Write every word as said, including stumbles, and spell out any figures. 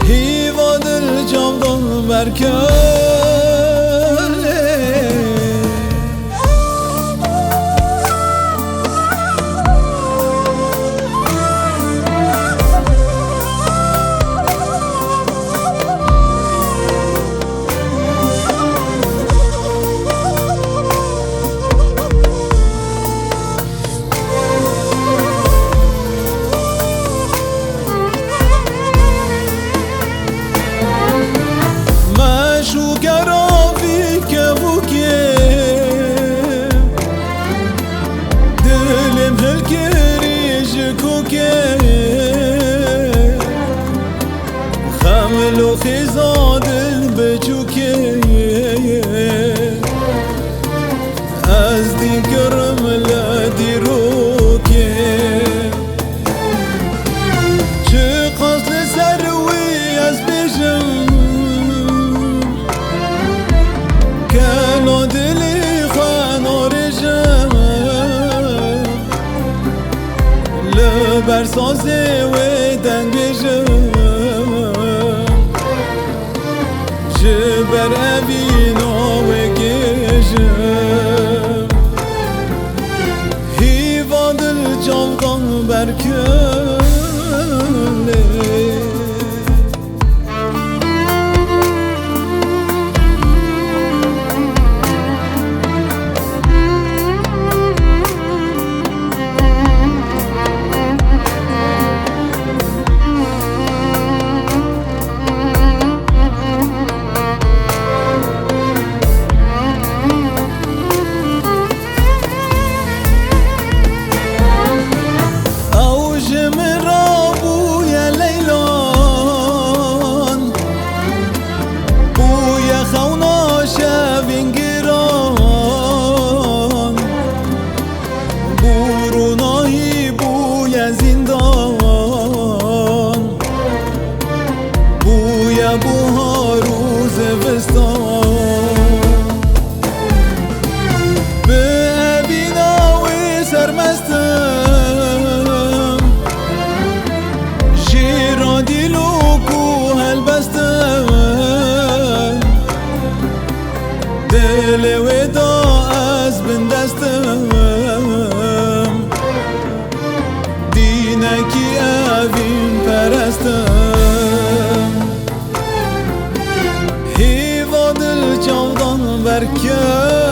Hîva dil çavdan berkeve. Meşûke ravî kevûkê, dilê min hilkirî ji kokê. Xem lo xêza dil biçûkê, ez dî kirim li dîrokê. Çiqas li ser wî ez bêjim, kela dilê xwe narêjim. Li ber sazê wê deng bêjim, ji ber evîna wê gêjim. Hîva dil çavdan berkeve. Ew ji min re bûye leylan, bûye xewna şevên giran, bû ronahî bûye zîndan. Bûye buhar û zivistan. Bi evîna wê sermest im, jê re dîlok û helbest im. Dilê wê da ez bindest im. Dînekî evîn perestim. Hîva dil çavdan berkeve.